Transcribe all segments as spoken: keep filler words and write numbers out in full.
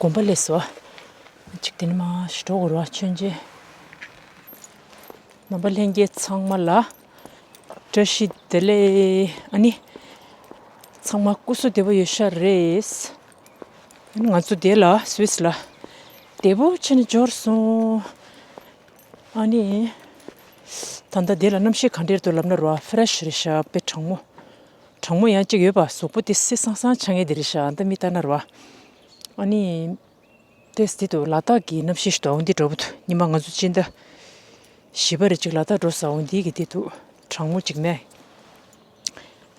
དགོན་པ་སླེབས་སོང་། གཅིག་དེ་ནས་མར་ཞིག་འགྲོ་དགོས་རེད་པ། མཆོད་མཇལ། རྣམ་པ་ལྷན་རྒྱས་ཚང་མ་ལ་བཀྲ་ཤིས་བདེ་ལེགས། ཨ་ནི་ཚང་མ་སྐུ་གཟུགས་བདེ་པོ་ཡོད་ཤག་རེད། ཨ་ནི་ང་ཚོ་འདི་ལ་སུད་སི་ལ་བདེ་པོ་བྱས་ནས་འབྱོར་སོང་། ཨ་ནི་ད་ལྟ་འདི་ལ་གནམ་གཤིས་ག་འདྲ་འདུག་ལབ་ན་རེད་པ། ཕི་རེ་ཤི་རེད་ཤག་དཔེ་གྲང་མོ། གྲང་མོ་ཡང་གཅིག་ཡོད་པ། གཟུགས་པོ་དེ་བསིལ་སང་སང་ཆགས་མཁན་དེ་རེད་ཤག་ད་མི་ལྟ་ན་རེད་པ། ཨ་ནི། ཏེས་དེ་དུ་ལ་དྭགས་ཀྱི་གནམ་གཤིས་ཤིག་ཏུ་འོང་འདི་འདྲ་པོ་འདུག་ཉི་མ་ང་ཚོ་སྤྱི་ཟླ་བཞི་པ་རེ་གཅིག་ལ་དྭགས་འགྲོ་ས་འོང་འདི་གི་དེ་དུ་གྲང་མོ་གཅིག་མེད།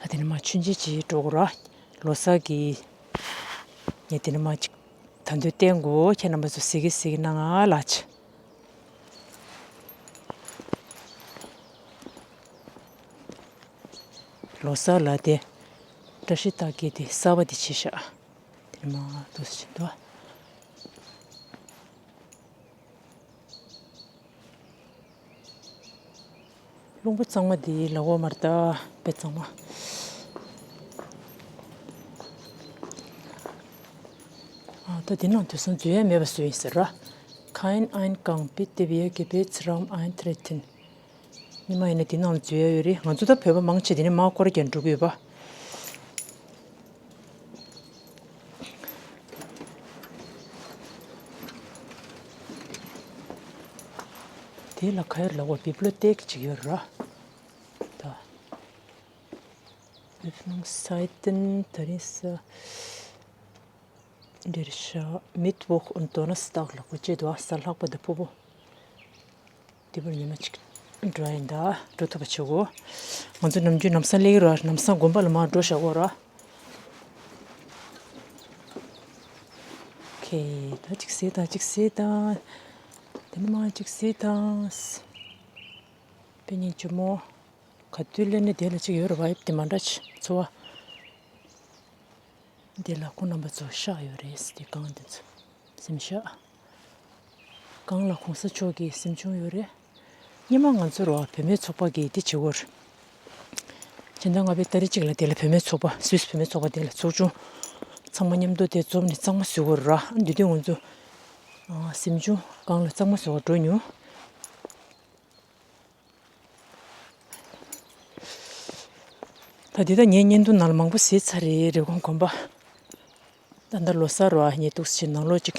ད་དེ་ནས་མར་མཆོད་མཇལ་བྱེད་འགྲོ་དགོས་རེད་པ། ལོ་གསར་གྱི་ངས་དེ་ནས་མར་གཅིག་ད་འདོད་བསྟན་དགོས། ཁྱེད་རྣམ་པ་ཚོ་གཟིགས་ཀྱི་གཟིགས་ཀྱི་གནང་ང་ལགས། ལོ་གསར་ལ་དེ་བཀྲ་ཤིས་རྟགས་བརྒྱད་དེ་གསར་པ་དེ་བྱས་ཤག་དེ་ནས་མར་འདུག་སེ་བྱེད་འདུག་རླུང་བུ་གཙང་མ་འདི་ལ་འོ་མར་ལྟ་དཔེ་གཙང་མ། ཨ་ད་འདི་ནང་དུས་སང་འཛུལ་ཡ་མེད་པ་བཟོས་ཡིན་ཟེར་ར། Kein Eingang, bitte, wir Gebetsraum eintreten. ཉི་མ་ཡིན་ན་འདི་ནང་ལ་འཛུལ་ཡ་ཡོད་རེད། ང་ཚོ་ད་བོད་པ་མང་ཆེ་འདི་ནས་མར་སྐོར་ར་རྒྱག་འགྲོ་གི་ཡོད་པ། དེ་ལ་ག་ཡོད་ལ་འོ་Bibliothek ཅིག་ཡོད་ར། ད། Öffnungszeiten, Teresa, འདིར་ཤ་Mittwoch und Donnerstag ལ་གོ་ཅེས་འདུག་གཟའ་ལྷག་པ་དང་ཕུར་བུ། འདི་བར་ཉི་མ་གཅིག་འགྲོ་ཡིན་ད། འགྲོ་ཐུབ་པ་བྱེད་དགོས། ང་ཚོ་ནམ་རྒྱུན་ལམ་སང་སླེབས་ཀྱི་རེད། ལམ་སང་དགོན་པ་ལ་མར་འགྲོ་བཞག་གོ་ར། ཁེ་ད་གཅིག་གཟིགས་དང་། གཅིག་གཟིགས་དང་། དེ་ནས་མར་གཅིག་གཟིགས་དང་། དཔེ་སྙིང་རྗེ་མོ། ག་དུས་སླེབས་ནས་དེ་ལ་གཅིག་ཡོད་རེད་པ། དབྱིབས་དེ་མ་འདྲ་ཆེ་ཚོ་བ། དེ་ལ་ཁོང་རྣམ་པ་ཚོ་ཤག་ཡོད་རེད། དེ་སྒང་དེ་ཚོ་གཟིམ་ཤག་སྒང་ལ་གོང་ས་མཆོག་གི་གཟིམ་ཆུང་ཡོད་རེད། སྔོན་མ་ང་ཚོ་ར་བུད་མེད་ཚོགས་པ་གིས་དེ་བྱེད་ཀྱི་ཡོད་རེད། ཕྱི་ཟླ་ལྔ་པའི་ཏ་རིག་གཅིག་ལ་དེ་ལ་བུད་མེད་ཚོགས་པ། སུད་སི་བུད་མེད་ཚོགས་པ་དེ་ལ་ཚོགས་ཆུང་ཚང་མ་མཉམ་དུ་དེ་འཛོམས་ནས་གཙང་མ་བཟོ་གི་ཡོད་རེད། འདི་དུས་ང་ཚོ་ཨ་གཟིམ་ཆུང་སྒང་ལ་གཙང་མ་བཟོ་ག་འགྲོ་མྱོང་། ད་འདི་ད་ངའི་བརྙན་ཐུང་ནང་ལ་མང་པོ་གཟིགས་ཚར་རེད། རི་ཀོན་དགོན་པ། ད་ལྟ་ལོ་གསར་ར་ངས་འདུག་སེ་ནང་ལོགས་ཅིག་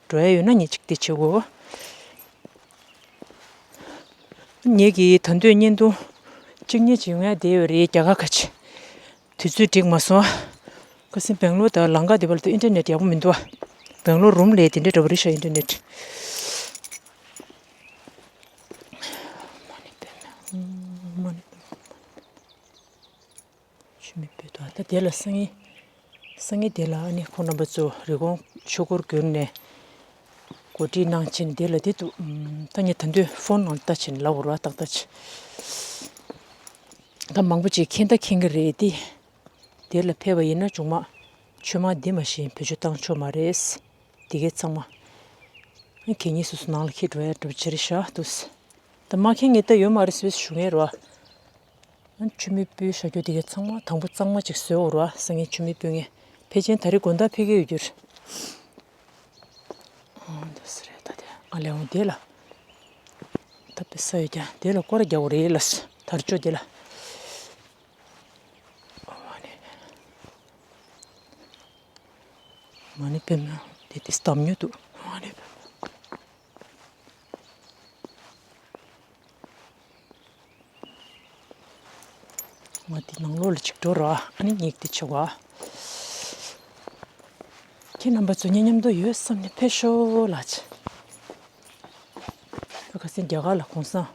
འགྲོ་ཡ་ཡོད་ན་ངས་ཅིག་དེ་བྱེད་དགོས། ངེད་ཀྱི་ད་འདོད་བརྙན་ཐུང་གཅིག་གཉིས་ཅིག་ཡོང་ཡ་དེ་ཡོད་རེད། རྒྱ་གར་ཁ་ཆེ། དུས་ཚོད་འགྲིག་མ་སོང་ཨ། ཁ་སང་སྦེང་ལོར་དང་ལང་ཀ་དེ་བར་དུ་ཨིན་ཊར་ནེཊ་ཡག་པོ་མི་འདུག་ཨ། སྦེང་ལོར་རུམ་ལས་དེ་འདྲའི་འདྲ་པོ་རེད་ཤག་ཨིན་ཊར་ནེཊ། མ་ཎི་པདྨེ། མ་ཎི་པདྨེ། ཆུ་མིག་སྤོས་དང་། ད་དེ་ལ་སང་ཉིན། སང་ཉིན་དེ་ལ་ཨ་ནི་ཁོང་རྣམ་པ་ཚོ་རི་ཀོན་ཆོས་སྒོར་བསྒྱུར་ནས་གོ་སྒྲིག་གནང་ཕྱིན། དེ་ལ་དེ་འདུག་ད་ངས་ད་དུང་ཕོན་ནང་ལྟ་ཕྱིན་ལབ་ར་ཏག་ཏག་ཅིག་ད་མང་པོ་ཅིག་མཁྱེན་ད་མཁྱེན་གྱི་རེད་དེ། དེ་ལ་ཕེབས་པ་ཡིན་ན་ཆུང་མ་ཆུང་མ་འདི་མ་གཞི་བེད་སྤྱོད་བཏང་ཆོག་མ་རེད། དེ་གའི་ཚང་མ་གད་སྙིགས་སོ་སོ་ནང་ལ་འཁྱེར་འགྲོ་ཡ་འགྲོ་ཕྱིར་བཞག་འདུག་ད་མ་མཁྱེན་མཁན་ད་ཡོད་མ་རེད་ཟེར་ཞུ་མཁན་རེད་པ། ཆུ་མིག་སྤོས་བཞག་རྒྱུ་དེ་གའི་ཚང་མ་དང་པོ་གཙང་མ་ཅིག་བཟོས་འོ་ར། སང་ཉིན་ཆུ་མིག་སྤོས་མཁན་ཕལ་ཆེར་ད་རེས་དགོང་དག་ཕེབས་ཀྱི་ཡོད་རྒྱུ་རེད། ཨ་འདུག་སེ་རེད། ད་དེ་ཨ་ལས་འོང་དེ་ལ་ད་དཔེ་ས་ཡོད་ཀྱང་དེ་ལ་སྐོར་ར་རྒྱག་དགོས་རེད་ལ། དར་ལྕོག་དེ་ལ། མ་ཎི། མ་ཎི་པདྨེ། དེ་དེ་སྟབས་ཉོ་འདུག་མ་ཎི་པདྨེ། ང་དེ་ནང་ལོགས་ལ་ཅིག་འགྲོ་ར། ཨ་ནི་ངས་དེ་བྱེད་པ། ཁྱེད་རྣམ་པ་ཚོ་གཉིས་མཉམ་དུ་ཡོད་བསམ་ནས་ཕེབས་ཤོག་ལགས། ཁ་སང་རྒྱ་གར་ལ་གུང་སེང་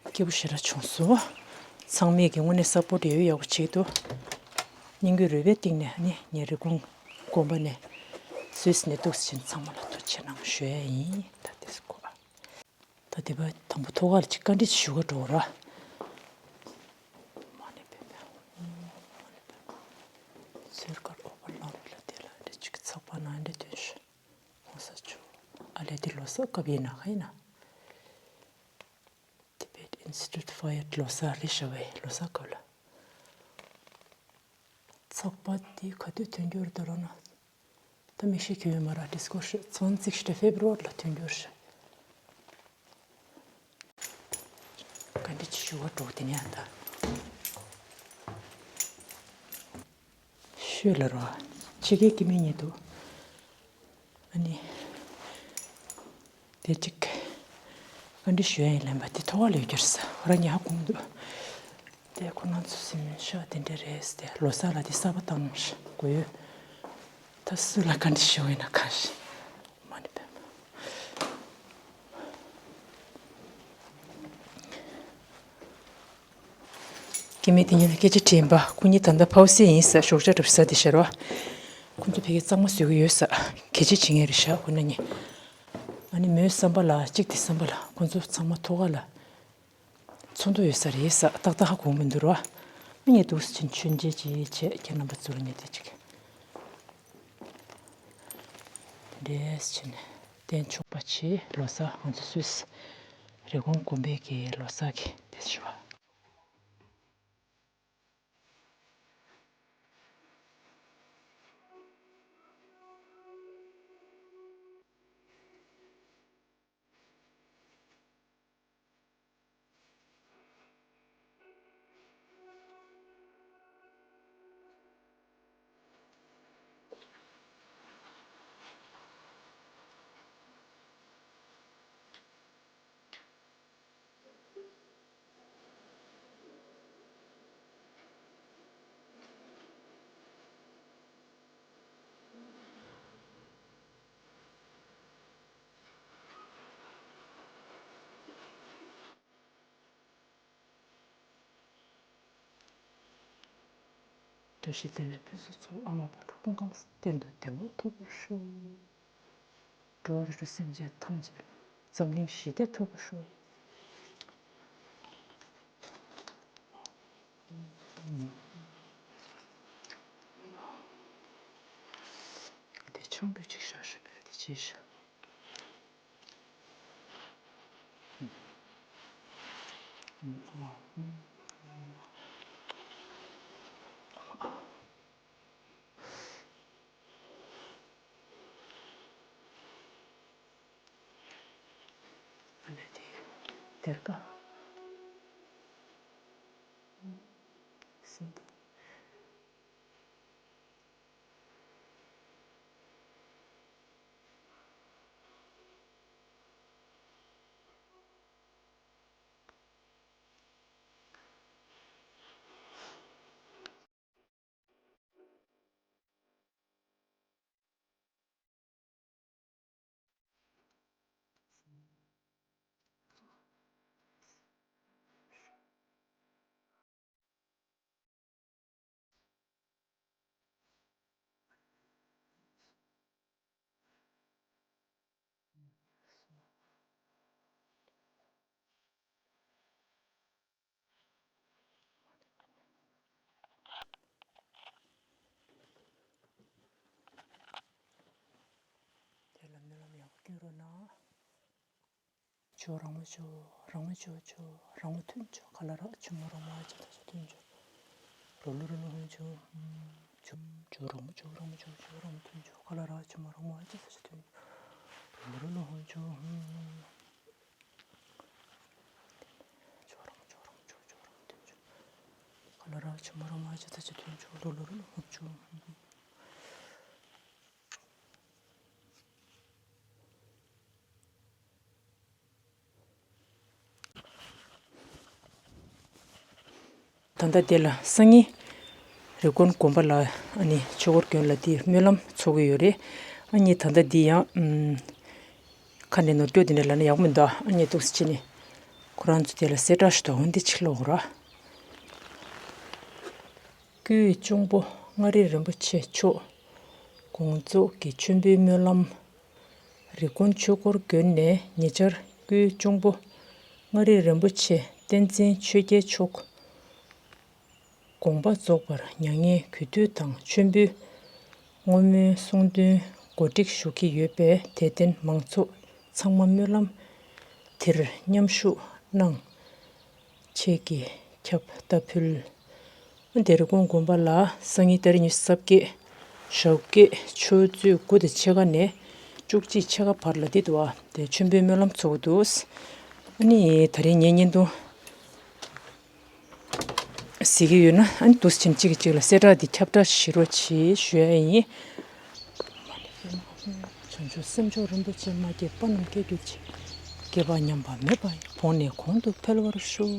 སྐྱིད་པོ་ཞེ་དྲག་བྱུང་སོང་། ཚང་མས་ཀྱི་དངོས་གནས་སཔོར་ཊི་ཡོད་ཡག་པོ་བྱེད་འདུག་སྙིང་གི་རུས་པའི་གཏིང་ནས་ནི་ངའི་རི་ཀོན་དགོན་པ་ནས་སུད་སི་ནས་འདུག་སེ་ཚང་མ་ལ་ཐུགས་རྗེ་ཆེ་གནང་ཞུ་ཡ་ཡིན། ད་དེ་སྐོར་ད་དེ་པ་དང་པོ་ཐོག་ཁ་ལ་ཅིག་བཀའ་འདྲི་ཞུ་ག་འགྲོ་ར། མ་ཎི་པདྨེ། ཟུར་ཁར་ཨོ་བར་ལང་རེ་ལ་དེ་ལ་འདྲ་ཅིག་ཚགས་པར་ནང་འདྲ་དོན་ཞུ། གོང་ས་མཆོག་ཨ་ལས་དེ་ལོ་གསར་སྐབས་ཡིན་ན་ག་ཡིན་ན། Tibet Institute fired ལོ་གསར་རེད་ཤག་པས། ལོ་གསར་སྐབས་ལ། ཚགས་པར་དེ་ག་དུས་ཐོན་རྒྱུ་རེད་ད་རང་ན། ད་མིག་ཤེལ་གྱོན་ཡོད་མ་རེད། འདི་སྐོར་ཞིག་ཚོན་ཚིག་ཞིག་ཕེབ་རོགས་ལ་ཐོན་རྒྱུར་ཞིག་ག་འདྲ་ཅིག་ཞུ་བ་འགྲོ་དེ་ནས་ད། ཤོད་ལ་རོ། ཕྱི་རྒྱལ་སྐྱེ་དམན་ཉིད་དུ། ཨ་ནི། དེ་གཅིག་ག་འདྲ་ཞུ་ཡ་ཡིན་ལན་པ་དེ་ཐོག་ལ་ཡོད་ཀྱི་རེད་ས། ཧོ་ར་ཉ་ཧ་གོང་འདུག་དེ་ཁོ་རང་ཚོ་སེམས་ཤ་དེ་འདྲ་རེད་དེ། ལོ་གསར་ལ་དེ་གསར་པ་བཏང་ཞིག་དགོས་ཡོད། ད་སུ་ལ་ག་འདྲ་ཞུ་ཡིན་ན་གང་ཞིག་མ་ནི་བེམ། སྐྱེ་དམན་དེ་ཉིད་ལ་སྐད་ཆ་དྲིས་པ། ཁོ་གཉིས་ད་ལྟ་ཕའུ་སི་ཡིན་ས། ཞོགས་ཇ་འགྲོ་ས་དེ་ཤར་བ། ཁོ་ཚོ་ཕ་གིར་གཙང་མ་བཟོ་གི་ཡོད་ས། གད་ཕྱིས་བྱེད་མཁན་རེད་ཤག་ཁོ་ན་ནི། ཨ་ནི་མོའི་བསམ་པ་ལ་གཅིག་དེ་བསམ་པ་ལ་ཁོ་ཚོ་ཚང་མ་ཐོག་ཁ་ལ་ཚོགས་འདུ་ཡོད་ས་རེད་ས། ཏག་ཏག་ཧ་གོ་མི་འདུག་ར། མི་ངས་འདུག་སེ་ཕྱིན་མཆོད་མཇལ་ཅིག་བྱས། ཁྱེད་རྣམ་པ་ཚོ་ལ་ངས་དེ་གཅིག་དེ་འདྲས་བྱས་ནས་བསྟན་ཆོག་པ་བྱས། ལོ་གསར་ང་ཚོ་སུད་སི་རི་ཀོན་དགོན་པའི་གི་ལོ་གསར་གི་དེ་ཞུ་བ། བཀྲ་ཤིས་བདེ་ལེགས་ཕུན་སུམ་ཚོགས། ཨ་མ་དཔལ་སྤྲུལ་སྐུ་ཁམས་བཟང་། གཏན་དུ་བདེ་མོ་ཐོབ་པར་ཤོག་འགྲོ་བ་རིགས་དྲུག་སེམས་ཅན་ཐམས་ཅད་འཛམ་གླིང་ཞི་བདེ་ཐོབ་པར་ཤོག་དེ་ཆང་བུ་གཅིག་བཞག་ཤག་དེ་ཅི་ཞིག་ཨ་ནི་དེ་དེར་ཀ་སིན། དེ་ལ་སྨོན་ལམ་ཡག་པོ་སྐྱོན་རོགས་གནང་། ཇོ་རང་མོ་ཇོ། རང་མོ་ཇོ་ཇོ། རང་མོ་ཐུན་ཇོ། ཁ་ལ་ར་ཆུ་མོ་རང་མོ་ཨ་ཅེ་ད་ཅེ་ཐུན་ཇོ། རོ་ལུ་རོ་ལུ་ཧོན་ཇོ། ཇོ་ཇོ་རང་མོ་ཇོ། རང་མོ་ཇོ་ཇོ། རང་མོ་ཐུན་ཇོ། ཁ་ལ་ར་ཆུ་མོ་རང་མོ་ཨ་ཅེ་ད་ཅེ་ཐུན་ཇོ། རོ་ལུ་རོ་ལུ་ཧོན་ཇོ། ཇོ་རང་ཇོ་རང་ཇོ་ཇོ་རང་ཐུན་ཇོ། ཁ་ལ་ར་ཆུ་མོ་རང་མོ་ཨ་ཅེ་ད་ཅེ་ཐུན་ཇོ། རོ་ལུ་རོ་ལུ་ཧོན་ཇོ། ད་ལྟ་འདི་ལ་སང་ཉིན་རི་ཀོན་དགོན་པ་ལ་ཨ་ནི་ཆོས་འཁོར་དགོན་ལ་འདི་སྨོན་ལམ་འཚོགས་ཀྱི་ཡོད་རེད། ཨ་ནི་ད་ལྟ་འདི་ཡང་ཨམ། ཁ་ནས་ནོར་སྐྱོ་འདི་འདྲ་ལབ་ན་ཡག་པོ་མི་འདུག་ཨ་ནི་འདུག་སེ་བྱས་ནས་ཁོ་རང་ཚོ་དེ་ལ་གསལ་བསྒྲགས་ཞུ་དོ། འོན་ཏེ་ཕྱི་ལོགས་ར། སྐུའི་གཅུང་པོ་མངའ་རིས་རིན་པོ་ཆེ་མཆོག་དགོངས་རྫོགས་ཀྱི་མཆོད་འབུལ་སྨོན་ལམ། རི་ཀོན་ཆོས་འཁོར་དགོན་ནས་ཉེ་ཆར་སྐུའི་གཅུང་པོ་མངའ་རིས་རིན་པོ་ཆེ་བསྟན་འཛིན་ཆོས་རྒྱལ་མཆོག་དགོངས་པ་རྫོགས་པར་མྱ་ངན་གུས་འདུད་དང་མཆོད་འབུལ་བསྔོ་སྨོན་གསུང་འདོན་གོ་སྒྲིག་ཞུ་གི་ཡོད་པས། དད་ལྡན་མང་ཚོགས་ཚང་མ་སྨོན་ལམ་དེར་མཉམ་ཞུགས་གནང་། ཆེད་ཀྱི་ཁྱབ་བརྡ་ཕུལ། འདི་རི་ཀོན་དགོན་པ་ལ་སང་ཉིན་ཏ་རིག་ཉི་ཤུ་རྩ་བརྒྱད་ ཞོགས་ཀས་ཆུ་ཚོད་དགུ་དང་ཕྱེད་ཀ་ནས་བཅུ་གཅིག་ཕྱེད་ཀ་བར་ལ་འདི་འདུག་ཨ། དེ་མཆོད་འབུལ་སྨོན་ལམ་ཚོགས་འདུག་ཨ་ནི་ད་རིང་ངའི་བརྙན་ཐུང་གཟིགས་ཀྱི་ཡོད་ན། ཨ་ནི་འདུག་སེ་བྱས་ནས་གཅིག་གིས་གཅིག་ལ་གསལ་བསྒྲགས་འདི་ཁྱབ་བསྒྲགས་བྱེད་རོགས་བྱེད་ཞུ་ཡ་ཡིན། བྱང་ཆུབ་སེམས་མཆོག་རིན་པོ་ཆེ་མ་སྐྱེས་པ་རྣམས་སྐྱེ་གྱུར་ཅིག་སྐྱེས་པ་ཉམས་པ་མེད་པ་ཡི། གོང་ནས་གོང་དུ་འཕེལ་བར་ཤོག་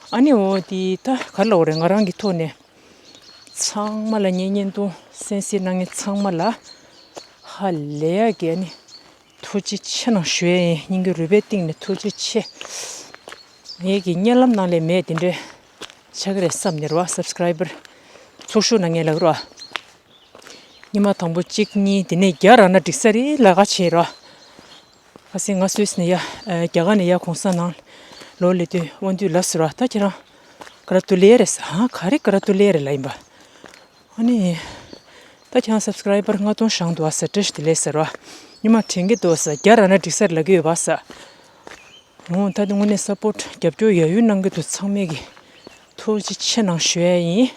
ཨ་ནི་འོ་དེ་ད་ག་རེ་ལབ་དགོས་རེད། ང་རང་གི་ཐོག་ནས་ཚང་མ་ལ་ངའི་བརྙན་ཐུང་གསན་གཟིགས་གནང་མཁན་ཚང་མ་ལ་ཧ་ལས་ཡག་གི་ཨ་ནི་ཐུགས་རྗེ་ཆེ་གནང་ཞུ་ཡ་ཡིན། སྙིང་གི་རུས་པའི་གཏིང་ནས་ཐུགས་རྗེ་ཆེ། ངེད་ཀྱི་བརྙན་ལམ་ནང་ལས་མེད་དེ་འདྲའི་ཆགས་ཀྱི་རེད་བསམ་ནས་རོ། སབ་སི་ཀ་རའི་བར་ཚོགས་ཞུགས་གནང་མཁན་ལ་རོ། སྔོན་མ་དང་པོ་གཅིག་གཉིས་དེ་ནས་བརྒྱ་རག་ན་འགྲིག་ས་རེད་ལབ་ཀྱི་བྱས་རོ། ཁ་སང་ང་སུད་སི་ནས་ཡ། ཨ། རྒྱ་གར་ནས་ཡ་གུང་སེང་ནང་ལོག་སླེབས་དུས་དབང་འདུས་ལབ་སོང་ར། ད་ཁྱེད་རང་ཀ་ར་ཏུ་ལེ་རེད་ཟེར། ཧ། ག་རེ་ཀ་ར་ཏུ་ལེ་རེད་ལབ་ཡིན་པ། ཨ་ནི། ད་ཁྱེད་རང་སབ་སི་ཀ་རའི་བར་ལྔ་སྟོང་བཞག་འདུག་ཨ་ཟེར། བཀྲ་ཤིས་བདེ་ལེགས་ཟེར་ར། སྔོན་མ་དྲན་གྱི་འདུག་ཟེར། བརྒྱ་རག་ན་འགྲིག་ས་རེད་ལབ་ཀྱི་ཡོད་པ་ཟེར། འོ། ད་དེ་དངོས་གནས་སབ་པོར་ཊི་རྒྱབ་སྐྱོར་ཡ་ཡུལ་གནང་གི་འདུག་ཚང་མས་ཀྱི་ཐུགས་རྗེ་ཆེ་གནང་ཞུ་ཡ་ཡིན།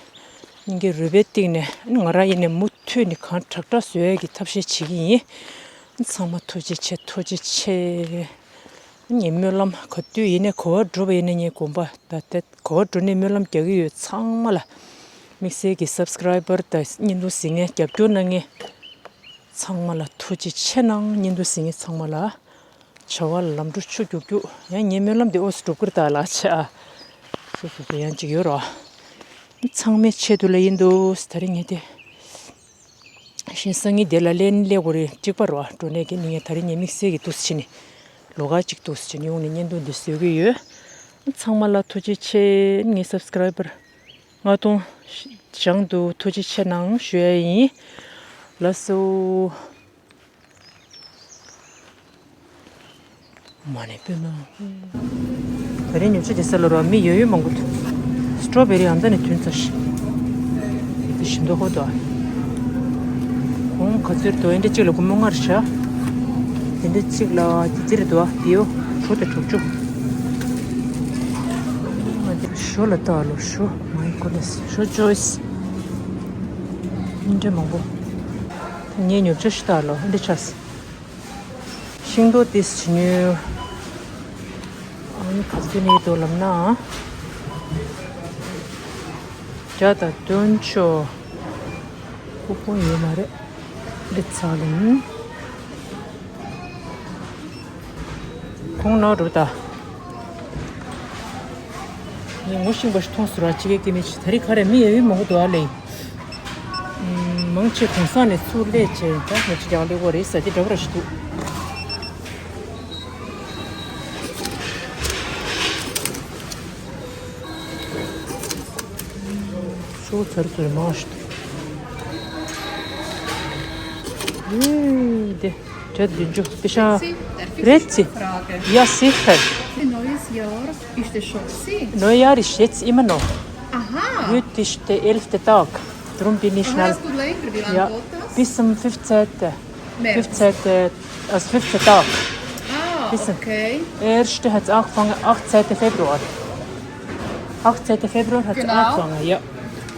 སྙིང་གི་རུས་པའི་གཏིང་ནས་ང་རང་ཡིན་ནས་མུ་མཐུད་ནས་གང་དྲག་དྲག་བཟོ་ཡ་གི་ཐབས་ཤེས་བྱེད་ཀྱི་ཡིན། ཚང་མ་ཐུགས་རྗེ་ཆེ། ཐུགས་རྗེ་ཆེ། ངའི་སྨོན་ལམ་ག་དུས་ཡིན་ནས་ག་པར་འགྲོ་བ་ཡིན་ན། ངའི་དགོན་པ་ད་ལྟ་ག་པར་འགྲོ་ནས་སྨོན་ལམ་རྒྱག་གི་ཡོད། ཚང་མ་ལ་དམིགས་བསལ་གྱི་སབ་སི་ཀ་རའི་བར་དང་བརྙན་ཐུང་གཟིགས་མཁན་རྒྱབ་སྐྱོར་གནང་མཁན་ཚང་མ་ལ་ཐུགས་རྗེ་ཆེ་གནང་། བརྙན་ཐུང་གཟིགས་མཁན་ཚང་མ་ལ། བྱ་བ་ལམ་འགྲོ་ཆུ་རྒྱུག་རྒྱུག་ཡང་ངའི་སྨོན་ལམ་དེ་ཨོ་སི་འགྲུབ་ཀྱི་རེད་ད་ལགས་ཆ། སོ་སོ་སོ་ཡང་ཅིག་ཡོད་རོ། ཚང་མའི་ཆེད་དུ་ལ་ཡིན་འདུག་ད་རིང་ངས་དེ་གཞན་སང་ཉིན་དེ་ལ་ལེན་སླེབས་དགོས་རེད། གཅིག་པ་རོ། འགྲོ་ནས་ཀྱི་ནི་ངས་ད་རིང་ངས་དམིགས་བསལ་གྱི་འདུག་སེ་བྱས་ནས་ལོགས་ཀ་གཅིག་འདུག་སེ་བྱས་ནས་ཡོང་ནས་བརྙན་ཐུང་འདི་བཟོ་གི་ཡོད། ཚང་མ་ལ་ཐུགས་རྗེ་ཆེ། ངའི་སབ་སི་ཀ་རའི་བར་ལྔ་སྟོང་བཞག་འདུག་ཐུགས་རྗེ་ཆེ་གནང་ཞུ་ཡ་ཡིན། ལགས་སོ། མ་ཎི་པདྨེ། ད་རིང་ཉོ་ཆ་དེ་ས་ལ་རོ། མི་ཡོད་ཡོད་མང་པོ་འདུག་སི་ཊོ་བེ་རི་ཨ་མདའ་ནས་ཐོན་ཚར་ཤག་དེ་བཞིན་དུ་ཧོ་དོ། གོང་ག་ཚོད་འདུག་ཨེ་འདྲ་གཅིག་ལ་སྒོར་མོ་ལྔ་རེ་བཞག་དེ་འདྲ་གཅིག་ལ་དེ་ཙི་རེ་འདུག་ཨ། དེའོ། དྲུག་དང་དྲུག་ཅུ། ང་དེ་ཞོ་ལ་ལྟ་ལོ། ཞོ། མའི་གོ་ནེས། ཞོ་ཅོའི་སི། ཨེ་འདྲ་མང་པོ། ངའི་ཉོ་ཆ་ཞིག་ལྟ་ལོ། ཨེ་འདྲ་ཆགས། ཤིང་ཏོག་ཏིས་བྱིན་ནུས། ཨ་ནི་ག་ཚོད་ནས་འདུག་ལབ་ན། བརྒྱ་དང་བདུན་ཅུ། ཀུ་པོན་ཡོད་མ་རེད། འདི་ཚ་ལིང་། ཁོང་ནོར་རུ་ད། ངས་ངོ་ཤེས་པ་ཞིག་མཐོང་ཟེར་བ། ཅི་གེ་ཀི་མི་ཆི། ད་རེས་ག་རེ་མི་ཡ་ཡུལ་མང་པོ་འདུག་ཨ་ལེ། ཨུམ། མང་ཆེ་གུང་སེང་ནས་ཚུར་སླེབས་བྱས། ད་ང་ཚོ་རྒྱག་ལེ་བོ་རེད་ཟེར་དེ་འདྲ་བོ་ར་ཞིག་འདུག་ཤོག་ཚར་ཚུར་མང་ཞིག་འདུག་ཨུམ། དེ། བརྒྱ་དང་བདུན་ཅུ། Bisher. Richtig. Ja, sicher. Neues Jahr ist es schon. Neujahr ist jetzt immer noch. Aha. Heute ist der elfte Tag. Darum bin ich schnell. Aha, es tut länger. Wie lange geht das? Ja, bis zum fünfzehnten. März. Fünfzehnten, also fünfzehn Tage. Ah, okay. Bis zum ersten hat es angefangen, achtzehnten Februar. Achtzehnten Februar hat es angefangen, ja.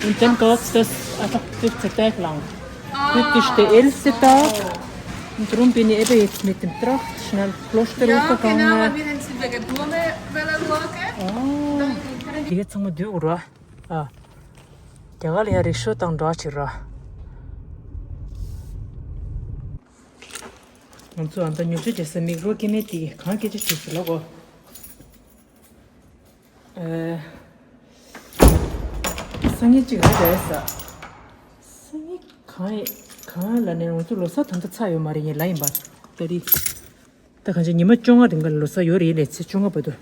Und dann geht es das einfach fünfzehn Tage lang. Heute ist der elfte Tag. Und darum bin ich eben jetzt mit dem Tracht schnell Kloster hochgegangen. Ja, genau, weil wir haben sie wegen Blumen wollen schauen. Ah. Dann können wir jetzt haben wir durch, oder? Ah. རྒྱ་གར་ལ་ཡང་རིག་ཤོ་དང་འདྲ་ཅིག་ར། ང་ཚོ་ཨ་མདའ་ཉོ་ཆ་རྒྱག་ས་མིག་རོ་སྐྱེ་མེད་དེ་གང་སྐད་ཆ་བྱེད་ཟེར་ལ་གོ། ཨེ། སང་ཉིན་གཅིག་རེད་རེད་ཟེར། སང་ཉིན་གང་ཡིན་གང་ལ་ནས་ང་ཚོ་ལོ་གསར་ད་ལྟ་ཚར་ཡོད་མ་རེད། ངས་ལབ་ཡིན་པ། ད་རེས་ད་གང་ཅི་ཉི་མ་བཅོ་ལྔ་རིང་ག་ལ་ལོ་གསར་ཡོད་རེད་ལས། ཚེས་བཅོ་ལྔ་བར་དུ།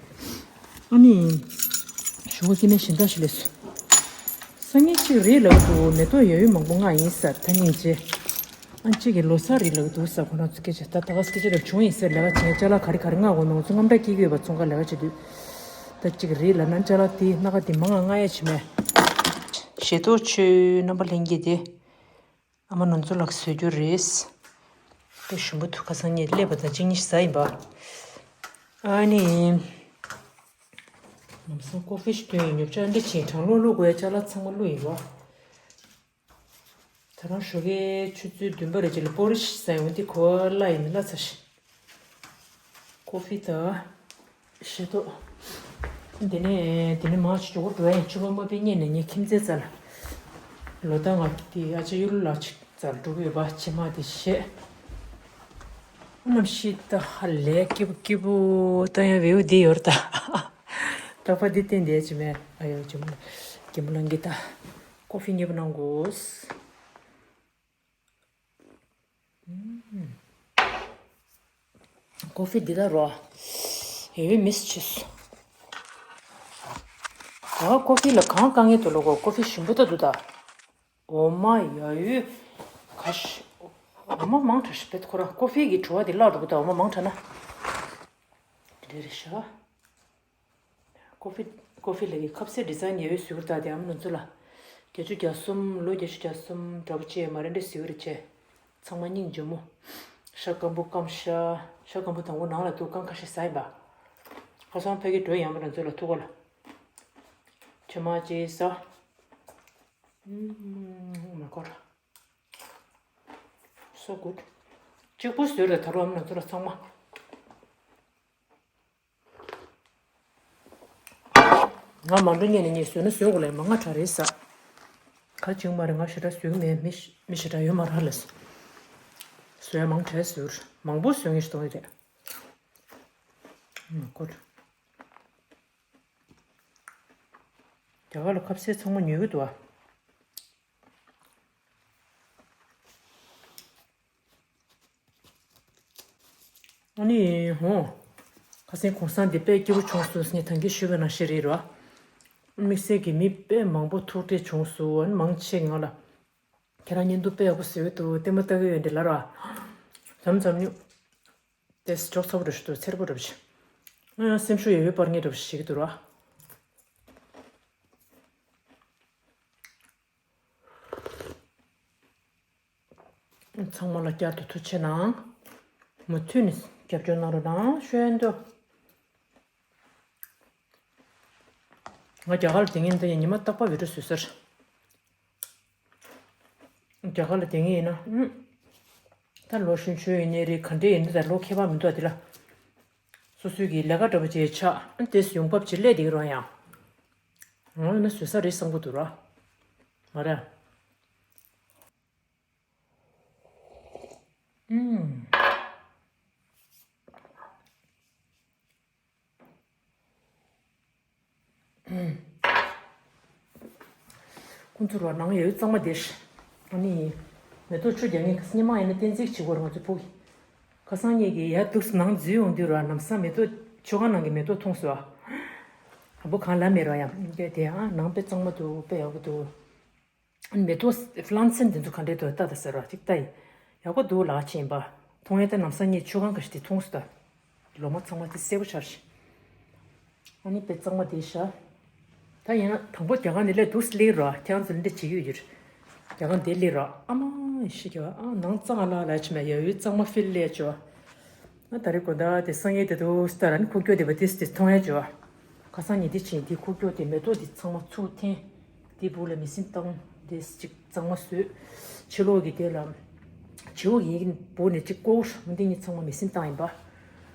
ཨ་ནི། ཞུ་བ་སྐྱེ་མེད་གཞན་དག་ཞིག་ལས་སོ། སང་ཉིན་གཅིག་རེད་ལབ་འདུག་མེ་ཏོག་ཡ་ཡུལ་མང་པོ་མངགས་ཡིན་ཟེར། ད་སྙིང་རྗེ། ཨ་གཅིག་གི་ལོ་གསར་རེད་ལབ་འདུག་ཟེར། ཁོ་རང་ཚོ་སྐད་ཆ་ད་ད་ག་སྐད་ཆ་རབ་བྱུང་ཡིན་ཟེར། ལས་ཀ་བྱེད་མཁན་ཅ་ལག་ག་རེ་ག་རེ་མངགས་དགོས་མེད། ང་ཚོ་དངངས་སྐྲག་སྐྱེ་གི་ཡོད་པ། ཚོང་ཁང་ལས་ཀ་བྱེད་དུས། ད་གཅིག་རེད་ལབ་ན་ཅ་ལག་དེ་སྣ་ཁ་དེ་མང་ང་མངགས་ཡ་བྱེད་མེད། ཞེ་ཏོག་ཆུ་རྣམ་པ་ལྷན་རྒྱས་དེ། ཨ་མ་ནོར་འཛོལ་ལགས་བཟོས་རྒྱུ་རེད། དེ་ཞུམ་པ་འདུག་ཁ་སང་ངས་སླེབས་པ་དང་གཅིག་གཉིས་ཤིག་ཟ་ཡིན་པ། ཨ་ནི། ལམ་སང་ཀོ་ཧྥི་ཞིག་འཐུང་ཡིན། ཉོ་ཆ་འདི་བྱས། གྲང་གློག་བླུག་དགོས་ཡ་ཅ་ལག་ཚང་མ་བླུགས་ཡིན་པ། ད་ ད་རང་ཞོགས་ཀའི་ཆུ་ཚོད་བདུན་པ་རེ་ཅིག་ལ་པོ་རི་ཤི་ཟ་ཡོང་དེ་གོ་བ་སླ་ཡིན་སླ་ཚ་ཤི། ཀོ་ཧྥི་དང་། ཤེ་ཏོག་དེ་ནས་དེ་ནས་མ་ཆུ་ཅོག་འགྲོ་ཡང་ཆུ་བ་མ་པའི་ཉེ་ནས་ངའི་ཁྱིམ་མཚེས་རྩ་ལ། ལོ་ད་ང་དེ་ཨ་ཅག་གཡུ་ལོ་ལགས་ཅིག་རྩ་ལ་འགྲོ་གི་ཡོད་པ་ཕྱི་མ་དེ་བཤད། གནམ་གཤིས་ད་ཧ་ལས་སྐྱིད་པོ་སྐྱིད་པོ་ད་ཡང་བེའུ་འདི་ཡོད་ད། ད་ཕ་འདི་བསྟན་བསྡད་ཅི་མེད་ཨ་ཡོ་ཇེ་མོ་ཇེ་མོ་ལང་གི་ད། ཀོ་ཧྥི་མཉེས་པོ་གནང་དགོས། ཀོ་ཧྥི་འདི་ལ་རོ། ཡོད་མིས་ཆིས། ད་ཀོ་ཧྥི་ལ་གང་དཀའ་ངལ་དུ་ལོ་གོ་ཀོ་ཧྥི་ཞིམ་པོ་ད་འདུག་ད། འོ་མ་ཡ་ཡོད། ག་ཤ། འོ་མ་མང་དྲགས་ཤ་བེད་ཁོ་ར་ཀོ་ཧྥི་གི་བྲོ་བ་འདི་བརླག་འགྲོ་གི་ད་འོ་མ་མང་དྲགས་ན། འདི་འདྲ་རེད་ཤག་ཀོ་ཧྥི། ཀོ་ཧྥི་ལ་གི་ཁ་ཟས་ཌི་ཛའིན་ཡ་ཡོད་ཟུར་ད་དེ་ཨ་མ་ནུ་ཚོ་ལ། བརྒྱད་ཅུ་གྱ་གསུམ་ལོ་བརྒྱད་ཅུ་གྱ་གསུམ་འདྲ་པོ་ཅེས་མ་རེད་འདྲ་ཟིའུ་རེ་ཅེ། ཚང་མ་སྙིང་རྗེ་མོ། ཤ་སྐམ་པོ་སྐམ་ཤ། ཤ་སྐམ་པོ་དང་པོ་ནང་ལ་འདུག་རྐང་ཁ་ཤས་ཟ་ཡིན་པ། ཁ་སང་ཕ་གི་འགྲོ་ཡང་པ་ན་ཚོ་ལ་ཐུག་གོ་ལ། ཆེ་མ་ཅེས་ཟ། མ་གོ་ར། So good. གཅིག་པུ་ཟོས་ར་ད་རུང་ཨ་མ་ན་ཚོ་ལ་ཚང་མ། ང་མ་འགྲོ་ཉེ་ནས་ཉེ་བཟོས་ན་བཟོས་དགོས་ལས་མ་ང་དྲག་རེད་ཟ། ཁ་བྱུང་མ་རེད་ང་ཞེ་དྲག་བཟོས་གི་མེད་མི་ཤ་མི་ཞེ་དྲག་ཡོད་མ་རེད་ལ། བཟོས་ཡ་མང་དྲགས་ཟོས་མང་པོ་བཟོས་ངེས་ཤི་གཏོང་གི་རེད། མ་ཁོ། རྒྱ་གར་ལ་ཁ་ཟས་ཚང་མ་ཉོས་གི་འདུག་ཨ། ཨ་ནི་ཧོ། ཁ་སང་གུང་སེང་འདི་དཔེ་སྐྱིད་པོ་བྱུང་སོང་ངས་ཐང་གིས་ཞུས་པ་ནང་བཞིན་རེད་རོ། དམིགས་བསལ་གྱི་མི་དཔེ་མང་པོ་ཐུག་འཕྲད་བྱུང་སོང་ཨ་ནི་མང་ཆེ་ང་ལ། ཁྱེད་རང་བརྙན་ཐུང་དཔེ་ཡག་པོ་བཟོས་འདུག་ལྟད་མོ་ལྟ་གི་ཡོད་འདི་ལ་རོ། འཛམ་འཛམ་ཉུ། དེ་ཅོག་ཚ་པོ་འདྲ་ཞིག་འདུག་འཚེར་པོ་འདྲ་པོ་ཞིག་ང་ཡང་སེམས་ཤུགས་ཡོད་པའི་པར་ངན་འདྲ་པོ་ཞིག་བྱེད་ཀྱི་འདུག་རོ། ཚང་མ་ལ་བསྐྱར་དུ་ཐུགས་རྗེ་གནང་། མུ་མཐུད་ནས་རྒྱབ་སྐྱོར་གནང་རོགས་གནང་ཞུ་ཡ་འདུག་ང་རྒྱ་གར་ལ་དེ་ངན་དེ་ཉི་མ་རྟག་པར་བི་ཌིའོ་བཟོས་ཟེར། རྒྱ་གར་ལ་དེ་ངན་ཡིན་ན་ཨུམ། ད་ལོ་གཞོན་ཆུང་ཡིན་ནའི་རེད་ག་འདྲས་ཡིན་ན་ད་ལོ་ཁྱད་པར་མི་འདུག་དེ་ལ། སོ་སོའི་གི་ལས་ཀ་འདྲ་པོ་བྱས་ཆགས་ཨ་དེ་ཡོང་འབབ་ཅིག་སླེབས་བསྡད་ཀྱི་རོགས་ཡང་། ང་ཡིན་ན་བཟོས་ས་རེད་བསམ་གྱི་འདུག་ར། མ་རེད། ཨུམ། ཁོང་ཚོ་རོ་ནང་ཡོད་གཙང་མ་དེ་ཤི། ཨ་ནི། མེ་ཏོག་ཆུ་རྒྱག་ངེས་ཁ་སང་ཉི་མ་ཡིན་ན་བསྟན་འཛིན་གྱི་བྱེད་སྒོ་རང་ཚོ་ཕུག་ཁ་སང་ཉིད་ཀྱི་ཡར་འདུག་ནང་འཛུལ་ཡོང་དུས་རོ་ལམ་སང་མེ་ཏོག་མཆོད་ཁང་ནང་གི་མེ་ཏོག་མཐོང་སོང་ཨ། ཨ་བུ་གང་ལ་མེད་རོ་ཡང་དེ་དེ་ཨ་ནང་དཔེ་གཙང་མ་འདུག་དཔེ་ཡག་པོ་འདུག་མེ་ཏོག་ཕ་ལན་སན་དེ་ཚོ་ག་འདྲས་འདུག་ལྟ་ད་ཟེར་བ་ཅིག་ལྟ་ཡིན། ཡག་པོ་འདུག་ལགས་ཕྱིན་པ། མཐོང་ཡས་ད་ལམ་སང་ངས་མཆོད་ཁང་ག་ཞིག་དེ་མཐོང་སོང་ད། ལོ་མ་ཚང་མ་དེ་སེར་པོ་ཆགས་ཤག་ཨ་ནི་དཔེ་གཙང་མ་དེ་ཤག་ད་ཡིན་ན་དང་པོ་རྒྱ་གར་ནས་སླེབས་འདུག་སླེབས་རོགས་ཁྱེད་རང་ཚོ་འདི་བྱེད་ཀྱི་ཡོད་རྒྱུ་རེད། རྒྱ་གར་འདི་སླེབས་རོགས་ཨ་མ་ཤི་རྒྱ་ཨ་ནང་གཙང་ལ་ལ་ཆི་མ་ཡ་ཡུལ་གཙང་མ་ཕིལ་ལས་ཆོ། ང་ད་རེས་དགོང་དག་དེ་སང་ཉིན་དེ་དུས་སྟ་ར་ནི་ཁུག་ཀྱོག་དེ་བ་དེ་སི་དེ་མཐོང་ཡ་བྱོས། ཁ་སང་ཉིན་དེ་ཕྱིན་དེ་ཁུག་ཀྱོག་དེ་མེ་ཏོག་དེ་ཚང་མ་ཚུར་འཐེན། དེ་སྦུག་ལ་མེ་སྲིན་བཏང་། དེ་གཅིག་གཙང་མ་བཟོས། ཕྱི་ལོགས་ཀྱི་དེ་ལ། བྱིའུ་ཡིན་སྦུག་ནས་གཅིག་བཀོག་འདི་གཉིས་ཚང་མ་མེ་སྲིན་བཏང་ཡིན་པ།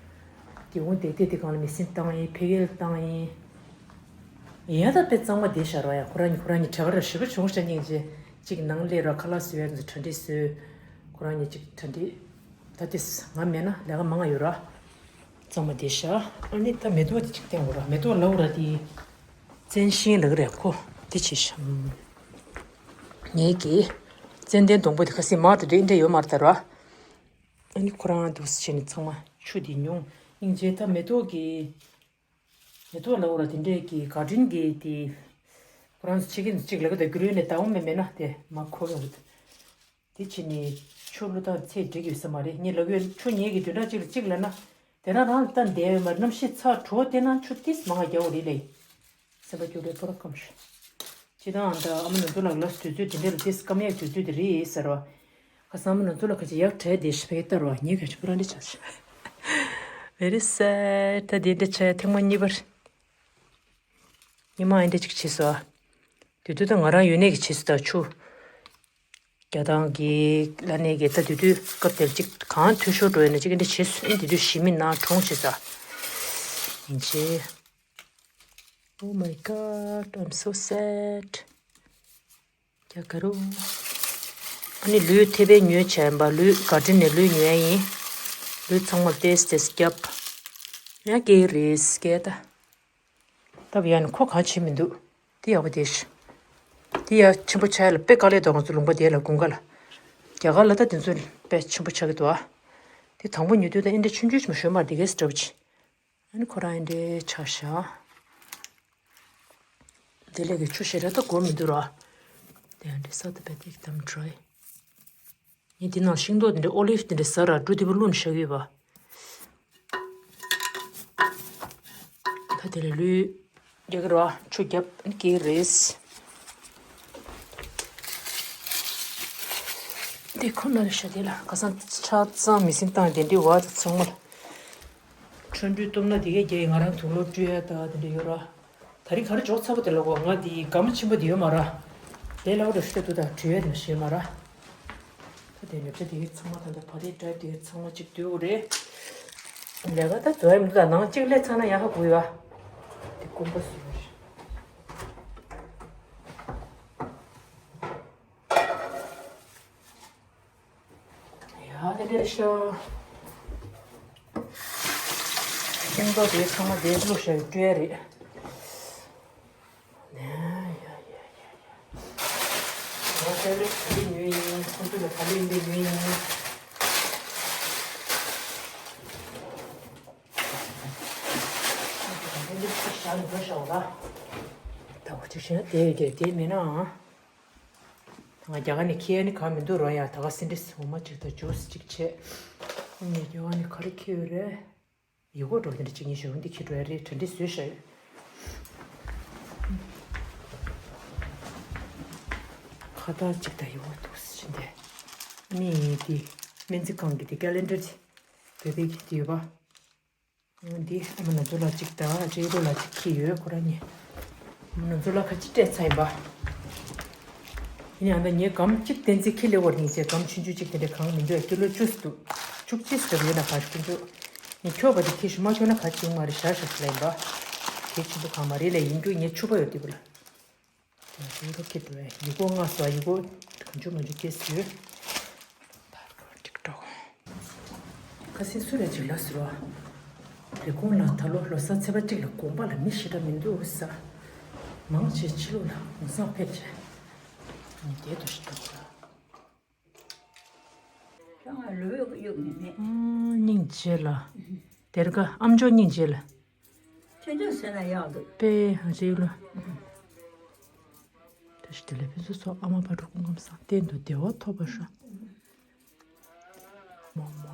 དེ་འོང་དེ་དེ་དེ་གང་ལ་མེ་སྲིན་བཏང་ཡིན་ཕེ་གེལ་བཏང་ཡིན། ཡིན་ཡ་ད་དཔེ་གཙང་མ་དེ་ཤར་བ་ཡ་ཁོ་རང་ཉིད་ཁོ་རང་ཉིད་བྲེལ་བ་ར་ཞེ་པོ་བྱུང་ཤ་སྙིང་རྗེ། གཅིག་ནང་སླེབས་ར་ཁ་ལག་བཟོས་ཡ་ཚོ་གྲ་སྒྲིག་བཟོས། ཁོ་རང་ཉིད་གཅིག་གྲ་སྒྲིག་ད་དེས་ང་མེད་ན་ལས་ཀ་མང་ང་ཡོད་ར། གཙང་མ་དེ་ཤ། ཨ་ནི་ད་མེ་ཏོག་དེ་གཅིག་བསྟན་དགོས་ར་མེ་ཏོག་ལའུ་ར་དེ། བཙན་ཤིང་ལག་རེད་ཁོ། དེ་ཆེ་ཤ། ངེད་ཀྱི། ཙན་དན་སྡོང་པོ་དེ་ཁ་སིང་མར་དུ་འདྲེ་འདྲེ་ཡོད་མར་དར་བ། ཨ་ནི་ཁོ་རང་འདུག་སེ་བྱས་ནས་ཚང་མ་ཆུ་དེ་ཉུང་། སྙིང་རྗེ་ད་མེ་ཏོག་གི། མེ་ཏོག་ལའུ་ར་དེ་འདྲས་ཀྱི་ག་དྲིན་གྱི་དེ། ཁོ་རང་ཚོ་ཕྱི་གིན་གཅིག་ལ་ག་ད་རྒྱུ་རུས་ནས་ད་འོང་མེད་མེད་ན་དེ་མ་ཁོ་གི་འོང་། དེ་ཕྱི་ནས་ཆུ་བླུག་སྟངས་ཚད་འགྲིག་ཡོད་ས་མ་རེད་ངས་ལབ་ཡོད་ཆུ་ཉལ་གི་བདུན་ཕྲག་གཅིག་ལ་གཅིག་ལབ་ན། དེ་རང་རང་ལྟ་བསྡད་ཡོད་མ་རེད་གནམ་གཤིས་ཚ་དྲོ་བལྟས་ན་ཆུ་ཏིས་མང་བ་རྒྱག་འོ་རེད་ལེ། སེམས་པ་སྐྱོ་བའི་ཕོ་ར་སྐམ་ཤོ། སྤྱི་བཏང་ཨ་ད་ཨ་མ་ནུ་ཚོ་ལགས་ལ་དུས་ཚོད་དེ་འདྲ་ལ་ཏིས་སྐམ་ཡག་དུས་ཚོད་དེ་རེད་ཟེར་བ། ཁ་སང་ཨ་མ་ནུ་ཚོ་ལ་ཁ་ཅིག་ཡག་བྲལ་དེ་ཞིག་བལྟ་རོགས་ཉེ་ག་ཞིག་པུ་ར་འདི་ཆ་ཞིག Very sad ད་དེ་འདྲ་ཆ་ཐེངས་མ་གཉིས་པར། ཉི་མ་ཨེ་འདྲ་ཅིག་བྱས་སོ། དེ་དུས་ད་ང་རང་ཡོད་ནས་ཀྱི་བྱས་སོ་ད་ཆུ། རྒྱ་ཐང་གི་ལ་ནས་གི་ད་དེ་དུས་སྐབས་དེར་ཅིག་གང་འཐུས་ཤོར་འགྲོ་ཡོད་ན་ཅིག་འདི་བྱེད་སོང་། དེ་དུས་ཞི་མི་ན་གྲོངས་བྱེད་ས་ཡིན་ཅེ། Oh my God, I'm so sad. རྒྱ་གར་རུ། ཨ་ནི་ལུས་ཐེ་བའི་ཉོས་བྱས་ཡིན་པ། ལུས་ག་དྲིན་ནས་ལུས་ཉོས་ཡིན། ལུས་ཚང་མ་ཏེས་ཏེས་རྒྱབ། ཡ་ཀེ་རེས་ཀེ་ད། ད་བ་ཡ་ནི་ཁོ་གང་བྱེད་མི་འདུག་དེ་ཡག་པོ་དེ་ཤི། དེ་ཡ་ཆེན་པོ་ཆགས་ལ་དཔེ་དཀའ་ལས་དང་ང་ཚོ་ལུང་པ་དེ་ལ་དགུན་ཁ་ལ། རྒྱ་གར་ལ་ད་དེ་ཚོ་དཔེ་ཆེན་པོ་ཆགས་ཀྱི་འདུག་ཨ། དེ་དང་པོ་ཉོ་དུས་ད་ཨེ་འདྲ་ཆུང་ཆུང་ཞིག་མ་ཤོད་མར་དེ་གས་སི་འདྲ་པོ་ཅི། ཨ་ནི་ཁོ་རང་ཨེ་འདྲའི་ཆགས་ཤག་དེ་ལས་ཀྱི་ཆུ་ཞེ་དྲག་ད་དགོས་མི་འདུག་ར། དེ་ཨེ་འདྲའི་ས་ད་པད་དེ་དམ་ཌྲའི། ངས་འདི་ནང་ཤིང་ཏོག་འདི་འདྲ་ཨོ་ལིབ་འདི་འདྲ་ཟ་ར་འབྲུ་འདི་པོ་བླུགས་ནས་བཞག་ཡོད་པ། ད་དེ་ལས་ལུས་རྒྱག་གི་ར་ཆུ་རྒྱབ་ཀྱི་རེད། འདི་ཁོ་ན་རེ་ཤ་དེ་ལ་ག་སང་ཆ་ཚང་མི་སེམས་བཏང་དེ་འདྲི་བ་ཚང་མ་ལ། ཁྲོན་འགྲུལ་གཏུབ་ན་དེ་གས་རྒྱ་ཡི་ང་རང་དུག་ལོག་བཀྲུ་ཡ་ད་དེ་འདྲ་ཡོད་ར། ད་རིང་ག་རེ་འཇོག་ཚ་པོ་དེ་ལ་གོ་ང་དེ་སྒམ་ཆེན་པོ་དེ་ཡོད་མ་ར། དེ་ལ་འོ་ར་ཤུ་ད་དུ་ད་བྲུ་ཡ་དེ་མ་ཤེས་མ་ར། ད་དེ་ལེབ་ཆ་དེ་གས་ཚང་མ་ད་ད་བ་དེ་ཌ་རའི་དེ་གས་ཚང་མ་གཅིག་བསྡུས་འོ་རེད། ལས་ཀ་ད་དུ་ཡ་མི་འདུག་ད་ནང་གཅིག་ལས་ཚང་ན་ཡ་ཧ་གོ་ཡ། དེ་ཀུན་པ་སུ་རེད། ཡ་ཨེ་རེད་ཤག་ཤིང་ཏོག་དེ་ཚང་མ་དེ་བླུགས་བཞག་བཀྲུ་ཡ་རེད། ཡ་ཡ་ཡ་ཡ། ང་ཚོ་ལ་ག་ལེ་ཉོས་ཡིན། ཁོང་ཚོ་ལ་ག་ལེ་འདི་ཉོས་ཡིན། ད་འོ་ཅིག་བྱས་ན་དེ་ཡོད་དེ་དེ་མེད་ནའང་། ང་རྒྱ་གར་ནས་ཁྱེར་ནི་གང་མི་འདུག་རོ་ཡ། ད་ག་སེ་འདྲ་འོ་མ་ཅིག་དང་ཇུས་ཅིག་བྱས། ངས་རྒྱ་གར་ནས་ག་རེ་ཁྱེར་ཡོད་རེད། ཡི་གོ་འགྲོ་དེ་འདྲ་ཅིག་ཉིན་ཞོགས་འདི་ཁྱེར་འགྲོ་ཡ་རེད། གྲ་འདི་བཟོས་ཤག་ཡོད། ཁ་བཏགས་ཅིག་དང་ཡི་གོ་འདུག་ཟེར་འདི། ནི་འདི་སྨན་རྩིས་ཁང་གི་འདི་ཀེ་ལེན་ཌར་འདི་བོད་པའི་གི་འདི་ཡོད་པ། འདི་ཨ་མ་ན་ཛོ་ལ་གཅིག་དང་ཨ་ཅེ་ཡི་ལོ་ལ་གཅིག་ཁྱེར་ཡོད་ཁོ་རང་གཉིས། ཨ་མ་ན་ཛོ་ལ་ཁ་ཅིག་སྤྲད་ཚར་ཡིན་པ། ཡིན་ཡང་ད་ངས་སྒམ་གཅིག་བསྟན་འཛིན་ཁྱི་ལེ་བོར་ཡིན་ཅེས་སྒམ་ཆུང་ཆུང་གཅིག་དེ་འདྲ་གང་མི་འདུག་ཀི་ལོ་བཅུ་ཙམ་འདུག་བཅུ་གཅིག་ཙམ་ཡོད་ན་ག་ཅིག་འདུག་ངས་ཁྱོག་པ་དེ་ཁྱེར་ཞིག་མ་ཁྱོག་ན་ག་ཅིག་ཡོང་མ་རེད། ཞར་ཞོག་ལ་ཡིན་པ། གལ་ཆེན་པོ་གང་མ་རེད་ལས་ཡིན་རྒྱུ་ངས་ཕྱུ་པ་ཡོད་དེ་བུ་ལ། ཡི་གོ་ཁྱེར་འགྲོ་བས་ཡི་གོ་ལྔ་སོ་ཡི་གོ་གང་བྱུང་མ་བྱུང་སྐྱེས་སུ་ཡོད། ཁ་སང་སུ་རེ་ཅིག་ལ་ཟེར་བ། རེ་སྐོང་ལ་ད་ལོ་ལོ་གསར་ཚེས་པ་གཅིག་ལ་དགོངས་པ་ལ་མི་ཞེ་དྲག་མི་འདུག་ས། མང་ཆེ་ཕྱི་ལོགས་ལ་གུང་སེང་ཕེབས་བྱས། ངས་བསྡད་དུ་ཞིག་འགྲོ་དགོས། ཁྱོད་ང་ལུས་གཡུག་གཡུག་ནས་མེད། སྙིང་རྗེ་ལ། དེར་ཀ་ཨམ་ཅོག་སྙིང་རྗེ་ལ། ཁྱོད་ཚོས་ཟེར་ན་ཡག་འདུག་དཔེ་ཧ་ཅིག་ལ། ད་ཞི་དེ་ལས་ཕུན་སུམ་ཚོགས་ཨ་མ་ཕ་གྲུ་སྐུ་ཁམས་བཟང་གཏན་དུ་བདེ་བ་ཐོབ་པར་ཤོག་མོ་མོ།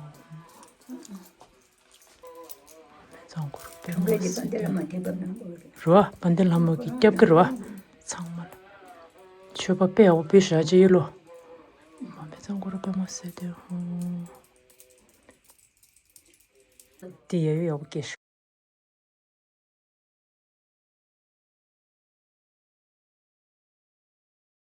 མཚང་འཁོར་པད་མ་གཟིགས་དེ་རོ། དཔལ་ལྡན་ལྷ་མོ་གི་སྐྱབས་ཀྱི་རོ། ཚང་མ་ལ་མཆོད་པ་དཔེ་ཡག་པོ་ཕུལ་བཞག་ཅེ་ཡིན་ལོ། མ་མེ་མཚང་འཁོར་པད་མ་གཟིགས་དེ་ཧོ། དེ་ཡ་ཡོ་ཡག་པོ་སྐྱེས་ཤག